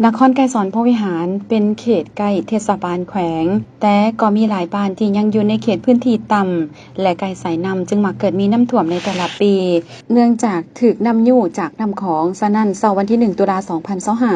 ນະຄອນໄກສອນພົມວິຫານເປັນເຂດໃກ້ເທດສະບານແຂວງ, ແຕ່ກໍມີຫຼາຍບ້ານທີ່ຍັງຢູ່ໃນເຂດພື້ນທີ່ຕ່ຳ ແລະ ໃກ້ສາຍນ້ຳ, ຈຶ່ງມັກເກີດມີນ້ຳຖ້ວມໃນແຕ່ລະປີ ເນື່ອງຈາກຖືກນ້ຳຍູ້ຈາກນ້ຳຂອງ. ສະນັ້ນ, ເຊົ້າວັນທີໜຶ່ງ ຕຸລາ ສອງພັນຊາວຫ້າ,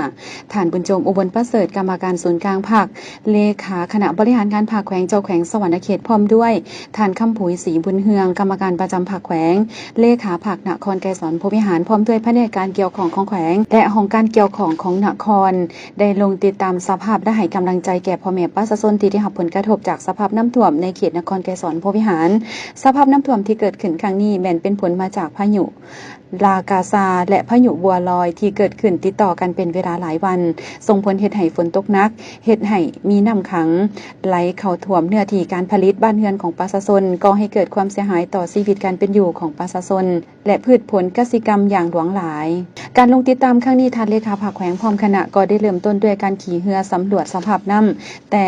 ທ່ານ ບຸນໂຈມ ອຸບົນປະເສີດ, ກຳມະການສູນກາງພັກ, ເລຂາຄະນະບໍລິຫານງານພັກແຂວງ, ເຈົ້າແຂວງສະຫວັນນະເຂດ, ພ້ອມດ້ວຍ ທ່ານ ຄຳຜຸຍ ສີບຸນເຮືອງ, ກຳມະການປະຈຳພັກແຂວງ, ເລຂາພັກນະຄອນໄກສອນພົມວິຫານ, ພ້ອມດ້ວຍພະແນກການກ່ຽວຂ້ອງຂອງແຂວງ ແລະ ຫ້ອງການກ່ຽວຂ້ອງຂອງນະຄອນ ໄດ້ລົງຕິດຕາມສະພາບ ແລະ ໃຫ້ກຳລັງໃຈແກ່ພໍ່ແມ່ປະຊາຊົນທີ່ໄດ້ຮັບຜົນກະທົບຈາກສະພາບນ້ຳຖ້ວມໃນເຂດນະຄອນໄກສອນພົມວິຫານ. ສະພາບນ້ຳຖ້ວມທີ່ເກີດຂຶ້ນຄັ້ງນີ້ ແມ່ນເປັນຜົນມາຈາກພາຍຸລາກາຊາ ແລະ ພາຍຸບົວລອຍ ທີ່ເກີດຂຶ້ນຕິດຕໍ່ກັນເປັນເວລາຫຼາຍວັນ, ສົ່ງຜົນເຮັດໃຫ້ຝົນຕົກໜັກ, ເຮັດໃຫ້ມີນ້ຳຂັງ ໄຫຼເຂົ້າຖ້ວມເນື້ອທີ່ການຜະລິດບ້ານເຮືອນຂອງປະຊາຊົນ, ກໍ່ໃຫ້ເກີດຄວາມເສຍຫາຍຕໍ່ຊີວິດການເປັນຢູ່ຂອງປະຊາຊົນ ແລະ ພືດຜົນກະສິກຳຢ່າງຫຼວງຫຼາຍ. ການລົງຕິດຕາມຄັ້ງນີ້, ທ່ານເລຂາພັກແຂວງພ້ອມຄະນະ ກໍໄດ້ເລີ່ມຕົ້ນດ້ວຍການຂີ່ເຮືອສຳຫຼວດສະພາບນ້ຳ ແຕ່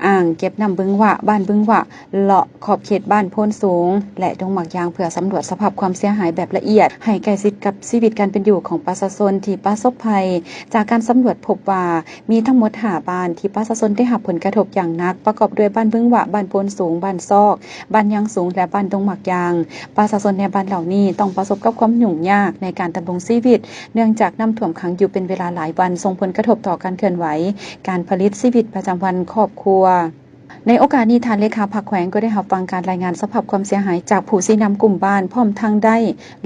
ອ່າງເກັບນ້ຳບຶງຫວະ, ບ້ານບຶງຫວະ, ເລາະຂອບເຂດບ້ານໂພນສູງ ແລະ ດົງໝາກຢາງ ເພື່ອສຳຫຼວດສະພາບຄວາມເສຍຫາຍແບບລະອຽດ ໃຫ້ໃກ້ຊິດກັບຊີວິດການເປັນຢູ່ຂອງປະຊາຊົນທີ່ປະສົບໄພ. ຈາກການສຳຫຼວດພົບວ່າ ມີທັງໝົດຫ້າບ້ານທີ່ປະຊາຊົນໄດ້ຮັບຜົນກະທົບຢ່າງໜັກ, ປະກອບດ້ວຍບ້ານບຶງຫວະ, ບ້ານໂພນສູງ, ບ້ານຊອກ, ບ້ານຍາງສູງ ແລະ ບ້ານດົງໝາກຢາງ. ປະຊາຊົນໃນບ້ານເຫຼົ່ານີ້ຕ້ອງປະສົບກັບຄວາມຫຍຸ້ງຍາກໃນການດຳລົງຊີວິດ ເນື່ອງຈາກນ້ຳຖ້ວມຂັງຢູ່ເປັນເວລາຫຼາຍວັນ, ສົ່ງຜົນກະທົບຕໍ່ການເຄື່ອນໄຫວ, ການຜະລິດ, ຊີວິດປະຈຳວັນຄອບຄົວ. ໃນໂອກາດນີ້, ທ່ານເລຂາພັກແຂວງກໍໄດ້ຮັບຟັງການລາຍງານສະພາບຄວາມເສຍຫາຍຈາກຜູ້ຊີ້ນຳກຸ່ມບ້ານ, ພ້ອມທັງໄດ້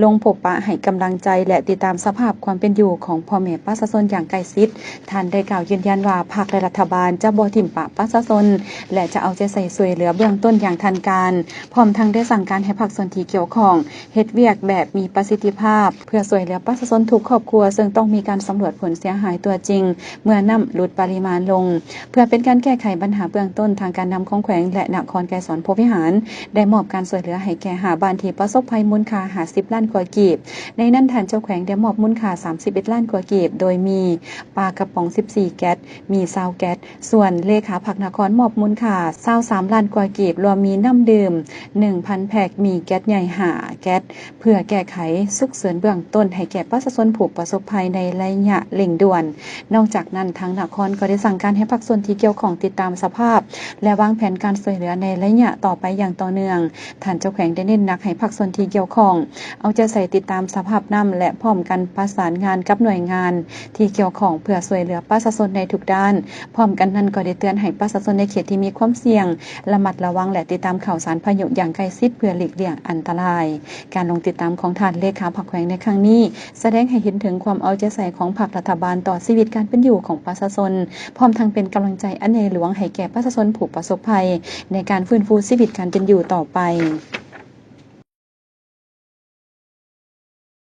ລົງພົບປະໃຫ້ກຳລັງໃຈ ແລະ ຕິດຕາມສະພາບຄວາມເປັນຢູ່ຂອງພໍ່ແມ່ປະຊາຊົນຢ່າງໃກ້ຊິດ. ທ່ານໄດ້ກ່າວຢືນຢັນວ່າ ພັກ ແລະ ລັດຖະບານຈະບໍ່ຖິ້ມປະປະຊາຊົນ ແລະ ຈະເອົາໃຈໃສ່ຊ່ວຍເຫຼືອເບື້ອງຕົ້ນຢ່າງທັນການ, ພ້ອມທັງໄດ້ສັ່ງການໃຫ້ພາກສ່ວນທີ່ກ່ຽວຂ້ອງ ເຮັດວຽກແບບມີປະສິດທິພາບ ເພື່ອຊ່ວຍເຫຼືອປະຊາຊົນທຸກຄອບຄົວ, ເຊິ່ງຕ້ອງມີການສຳຫຼວດຜົນເສຍຫາຍຕົວຈິງເມື່ອນ້ຳຫຼຸດປະລິມານລົງ. ເພື່ອເປັນການແກ້ໄຂບັນຫາເບື້ອງຕົ້ນ, ທາງການນຳຂອງແຂວງ ແລະ ນະຄອນໄກສອນພົມວິຫານ ໄດ້ມອບການຊ່ວຍເຫຼືອໃຫ້ແກ່ຫ້າບ້ານທີ່ປະສົບໄພ ມູນຄ່າຫ້າສິບລ້ານກວ່າກີບ. ໃນນັ້ນ, ທ່ານເຈົ້າແຂວງໄດ້ມອບມູນຄ່າສາມສິບເອັດລ້ານກວ່າກີບ, ໂດຍມີປາກະປ໋ອງສິບສີ່ແກັດ, ມີຊາວແກັດ, ສ່ວນເລຂາພັກນະຄອນມອບມູນຄ່າຊາວສາມລ້ານກວ່າກີບ, ລວມມີນ້ຳດື່ມໜຶ່ງພັນແພັກ, ມີແກັດໃຫຍ່ຫ້າແກັດ ເພື່ອແກ້ໄຂສຸກເສີນເບື້ອງຕົ້ນໃຫ້ແກ່ປະຊາຊົນຜູ້ປະສົບໄພໃນໄລຍະເລັ່ງດ່ວນ. ນອກຈາກນັ້ນ, ທາງນະຄອນກໍໄດ້ສັ່ງການໃຫ້ພາກສ່ວນທີ່ກ່ຽວຂ້ອງຕິດຕາມສະພາບ ແລະ ວາງແຜນການຊ່ວຍເຫຼືອໃນໄລຍະຕໍ່ໄປຢ່າງຕໍ່ເນື່ອງ. ທ່ານເຈົ້າແຂວງໄດ້ເນັ້ນໜັກໃຫ້ພາກສ່ວນທີ່ກ່ຽວຂ້ອງ ເອົາໃຈໃສ່ຕິດຕາມສະພາບນ້ຳ ແລະ ພ້ອມກັນປະສານງານກັບໜ່ວຍງານທີ່ກ່ຽວຂ້ອງເພື່ອຊ່ວຍເຫຼືອປະຊາຊົນໃນທຸກດ້ານ. ພ້ອມກັນນັ້ນກໍໄດ້ເຕືອນໃຫ້ປະຊາຊົນໃນເຂດທີ່ມີຄວາມສ່ຽງລະມັດລະວັງ ແລະ ຕິດຕາມຂ່າວສານພາຍຸຢ່າງໃກ້ຊິດເພື່ອຫຼີກລ່ຽງອັນຕະລາຍ. ການລົງຕິດຕາມຂອງທ່ານເລຂາພັກແຂວງໃນຄັ້ງນີ້ ສະແດງໃຫ້ເຫັນເຖິງຄວາມເອົາໃຈໃສ່ຂອງພັກລັດຖະບານຕໍ່ຊີວິດການເປັນຢູ່ຂອງປະຊາຊົນ, ພ້ອມທັງເປັນກຳລັງໃຈອັນໃຫຍ່ຫຼວງໃຫ້ແກ່ປະຊາຊົນຜູ້ປະສົບໄພ ໃນການຟື້ນຟູຊີວິດການເປັນຢູ່ຕໍ່ໄປ.